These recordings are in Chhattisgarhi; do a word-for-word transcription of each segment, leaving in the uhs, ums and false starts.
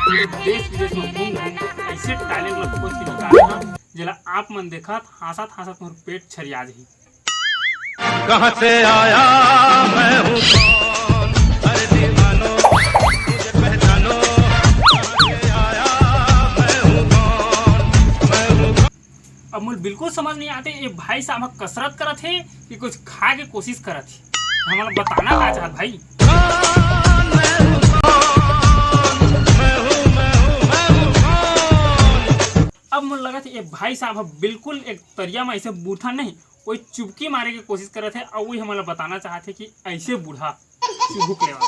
पूरे देश विदेश में घूम घूम के ऐसे टैलेंट ला खोज के निकाले हन, जेला आप मन देखत हांसत हांसत मोर पेट छरिया जही। कहाँ से आया, मैं हूँ कौन? अरे दीवानो, मुझे पहचानो। कहाँ से आया, मैं हूँ कौन? मैं हूँ कौन? अब मोला बिल्कुल समझ नहीं आते, ये भाई साहब ह कसरत करत हे कि कुछ खाए के कोशिश करत हे। हमला बताना का चाहत भाई? अब मोला लगत हे ये भाई साहब ह बिल्कुल एक तरिया में ऐसे बूथा नहीं, वही चुबकी मारे के कोशिश करत हे, और वही हमला बताना चाहत हे कि ऐसे बूढ़ा चिहुक लेवा।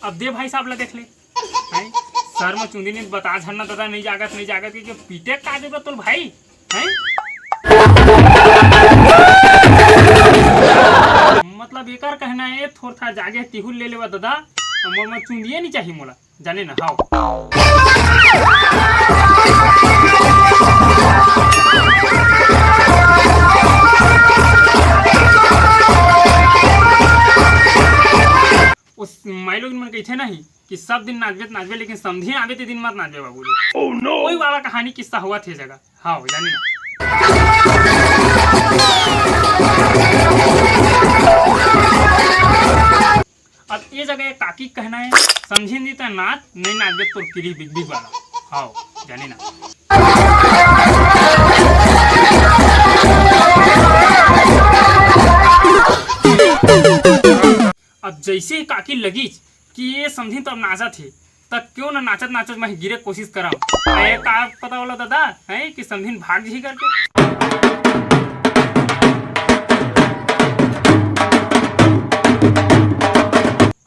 अब दे भाई साहब ला देख ले, हैं? सर में चुंदी नहीं बता झरना दादा नहीं जागत, नहीं जागत के, के पीटे का देबा तोल भाई, हैं? मतलब एकर कहना है थोर था जागे तिहुल ले लेवा दादा, मोर में चुंदिए नहीं चाहिए मोला। जाने ना, हाव। उस माई लोग मन कहिथे नहीं कि सब दिन नाचबे त नाचबे, लेकिन समधी आबे ते दिन मत नाचबे बाबू रे। Oh no! कोई वाला कहानी किस्सा हुआ थे जगह। हाव, जाने ना। अब ये जगह एक काकी कहना है, समझी नहीं तो नाच, नहीं नाच दे तो किरी बिग बिग वाला। हाव, जाने ना। अब जैसे ही काकी लगी कि ये समझी तो अब नाचत है, त क्यों ना नाचत नाचत मैं गिरे कोशिश करम। ए, का पता वाला दादा है कि समझिन भाग जी करके।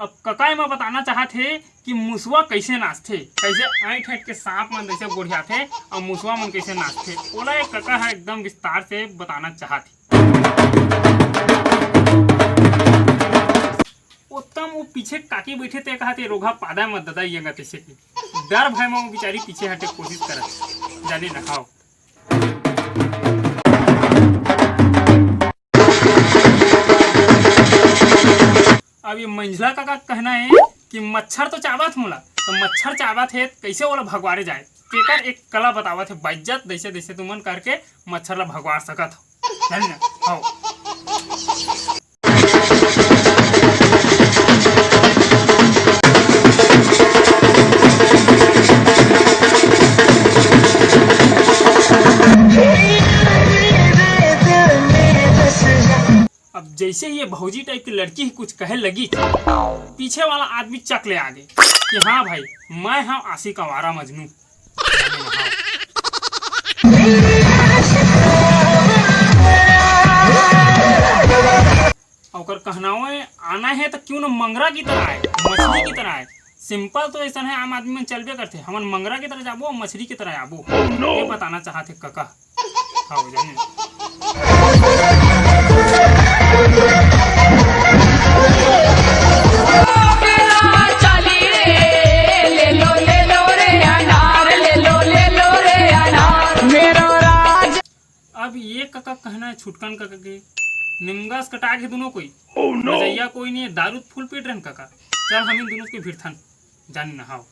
अब कका एमा बताना चाहत हे कि मुसवा कैसे नाचथे, कैसे ऐंठ ऐंठ के सांप मन जैसे गोठियाथे और मुसवा मन कैसे नाचथे, ओला एक कका है एकदम विस्तार से बताना चाहत हे। ओतका म वो पीछे काकी बैठे ते कहा ते रोघा पादा मत ददा ये तैसे की डर भय म वो बिचारी पीछे हटे कोशिश करत जाने न खाओ। अब ये मंझला काका कहना है कि मच्छर तो चाबत मोला, तो मच्छर चाबत है कैसे ओला भगवारे जाए, तेकर एक कला बतावत है बाइज्जत, जैसे जैसे तुमन करके मच्छर ला भगवार सकत हो। जाने ना? हाव। अब जैसे ही ये भौजी टाइप की लड़की ही कुछ कहे लगी, पीछे वाला आदमी चक ले आगे कि हाँ भाई, मैं हाँ आशिक आवारा मजनू। ओकर कहनावे आना है तो क्यों न मंगरा की तरह आए, मछली की तरह आए। सिंपल तो ऐसा है, आम आदमी मन चलबे करथे, हमन मंगरा की तरह जाबो, मछली की तरह आबो। Oh no! ये बताना चाहत है कका। हाँ, हो जाने। अब ये कका कहना है छुटकन कका के, निमगास कटा के दोनों कोई। Oh no! मजैया कोई नहीं है, दारू फुल पीट रहन कका। चल हम इन दोनों के भिड़थन, जान न हाव।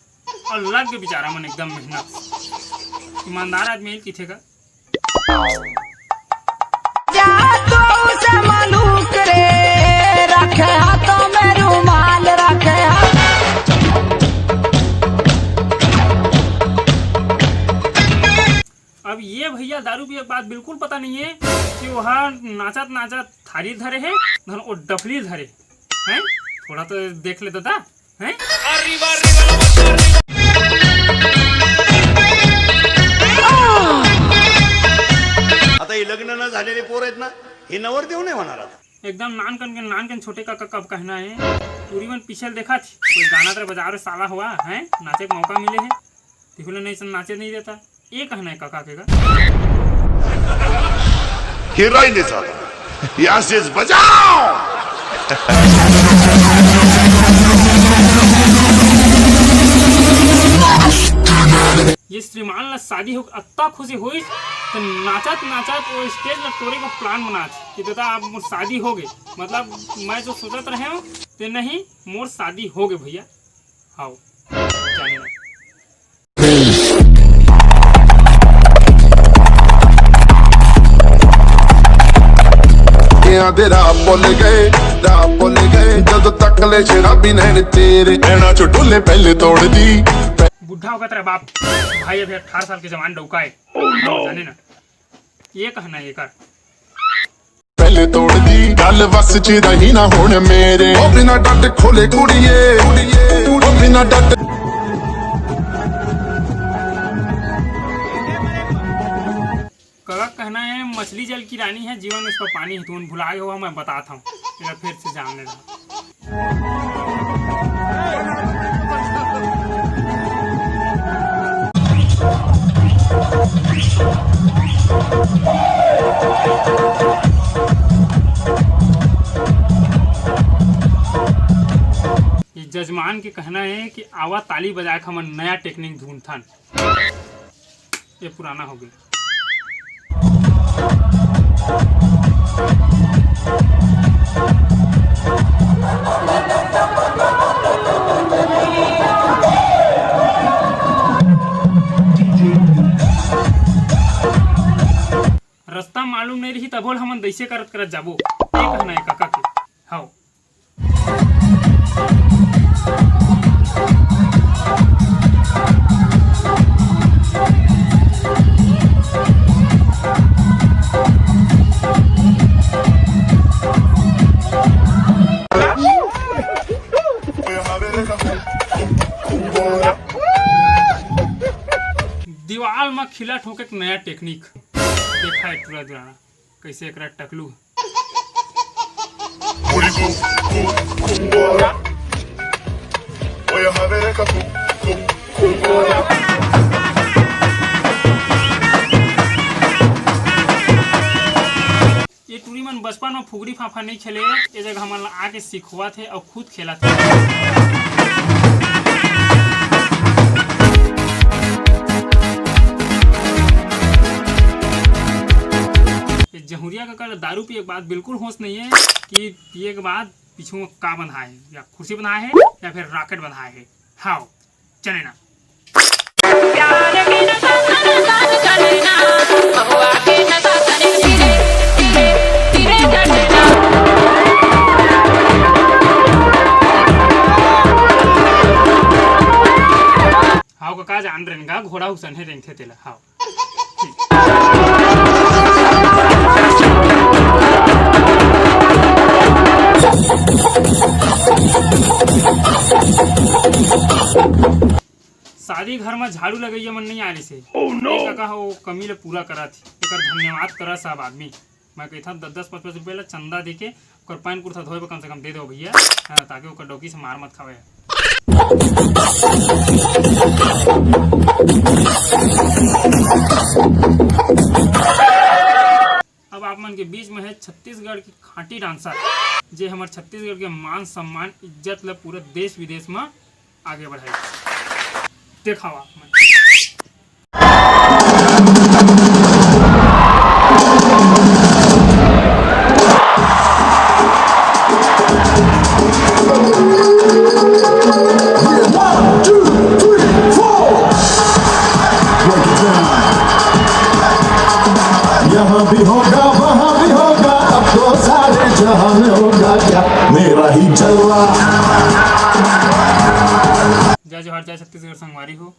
और लग गए बेचारा मन एकदम मेहनत। ईमानदार आदमी है, किथे का। जा तो उसे मलूक रे, रखे हाथों में रुमाल, रखे हाथ। अब ये भैया दारू पिए के बाद बिल्कुल पता नहीं है कि वह नाचत नाचत थारी धरे है, धन वो डफली धरे है। थोड़ा तो देख ले दादा, हैं? आता ही लग्न न झालेले पोर आहेत ना, हे नवरदेव नाही होणार आता. एकदम नानकन के नानकन छोटे काका कब कहना है, पूरी मन पीछे देखा थी, कोई गाना तेरे बजा रहे साला हुआ है, नाचे के मौका मिले है, तिहुले नहीं सन नाचे नहीं देता, ये कहना है काका के का? हिराई ने साला, या से बजाओ. ये श्रीमान ला शादी हो, अत्ता खुशी होइस, त नाचत नाचत वो stage ला टोरे का plan बनात कि दादा, अब मोर शादी हो गए, मतलब मैं जो सोचत रहे हूँ, ते नहीं, मोर शादी हो गए भैया। हाव, जाने ना। आधे राह भुल गए, राह भुल गए, जद तक ले शराबी नैन तेरे, नैना चो डोले पहले तोड़ दी। बुढ़ा होगा तेरा बाप, भाई अभी अठारह साल के जवान डौका है। जाने ना, ये कहना है एकर। पहले तोड़ दी गल बस च रही ना हुन मेरे, ओ बिना डट खोले कुड़िए, ओ बिना डट कका कहना है, मछली जल की रानी है, जीवन उसका पानी है। तुमन भुला गए हो, मैं बताता हूँ, तेरा फिर से जान लेना। ये जजमान के कहना है कि आवा ताली बजाए के हमन नया टेक्निक ढूंढथन। ये पुराना हो गया। रास्ता मालूम नहीं रही तभो ल हमन दइसे करत करत जाबो। ये कहना है काका के। हाव। दीवाल म खिला ठोके के नया टेक्निक। देखा है टूरा दुराना कैसे एकरा टकलू। ये टूरी मन बचपन में फुगड़ी फाफा नहीं खेले, ये जगह हमन ला आके सिखवात हे और खुद खेलत हे। ये जहुरिया का कल दारू पिए के बाद बिल्कुल होश नहीं है कि पिए के बाद पीछू में का बंधा है, या कुर्सी बंधा है या फिर रॉकेट बंधा है। हाव, चले ना। हाव का, का जान रेंगा, घोड़ा हुसन है रेंगथे तेला। हाव। शादी घर में झाड़ू लगैया मन नहीं आ रही से। Oh, no! कका हो कमी ले पूरा करा थी, एकर धन्यवाद करा सब आदमी। मैं कहता दस दस पाँच पाँच रुपये ला चंदा दे के ओकर पैंट कुर्ता धोए बर कम से कम दे दो भैया। हाँ, ताकि ओकर डौकी से मार मत खावे। अब आप मन के बीच में है छत्तीसगढ़ की खांटी डांसर, जे हमर छत्तीसगढ़ के मान सम्मान इज्जत ल पूरे देश विदेश में आगे बढ़ाई। देखाओ आप मन। यहाँ भी होगा, वहाँ भी होगा, अब तो सारे जहां में होगा क्या मेरा ही जलवा। जय जोहार, जय छत्तीसगढ़ संगवारी हो।